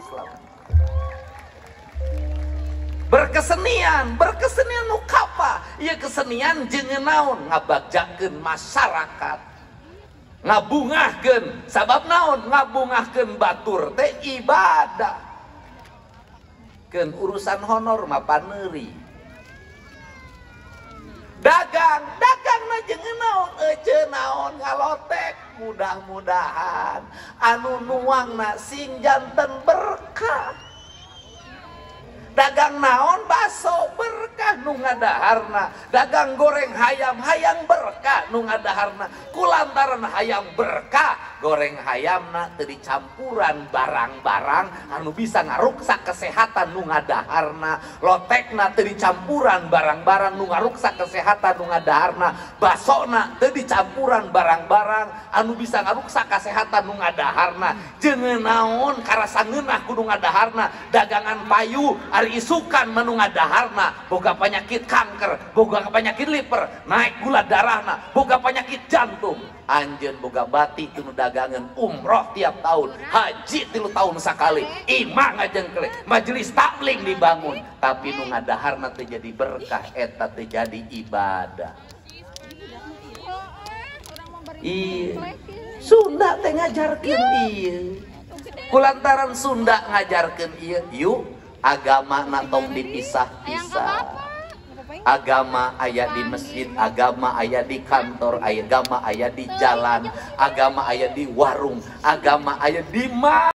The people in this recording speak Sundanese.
Islam. Berkesenian, berkesenian nu kapa? Ieu kesenian jeung naon? Ngabagjakeun masyarakat. Ngabungahkeun, sabab naon? Ngabungahkeun batur teh ibadah. Keun urusan honor mah paneuri. Dagang, dagangna jeung naon? Ece naon ngalotek, mudah-mudahan anu nuangna sing janten berkah. Dagang naon baso berkah nu ngadaharna, dagang goreng hayam hayang berkah nu ngadaharna, kulantaran hayang berkah goreng hayamna teu dicampuran barang-barang anu bisa ngaruksak kesehatan nu ngadaharna, lotekna teu dicampuran barang-barang nu ngaruksak kesehatan nu ngadaharna, basona teu dicampuran barang-barang anu bisa ngaruksak kesehatan nu ngadaharna, jeung naon karasa ngeunah kudu ngadaharna, dagangan payu ari isukan menu ngadaharna, boga penyakit kanker, boga penyakit liver, naik gula darahna, boga penyakit jantung. Anjeun boga bati tinu dagangan umroh tiap tahun, haji 3 tahun sekali, imah ngajengkle, majelis taklim dibangun, tapi nu ngadaharna teu jadi berkah, eta teu jadi ibadah. Iya, Sunda teh ngajarkeun ieu. Kulantaran Sunda ngajarkeun ieu, yuk agama tong dipisah-pisah. Agama aya di masjid, agama aya di kantor, agama aya di jalan, agama aya di warung, agama aya di mana.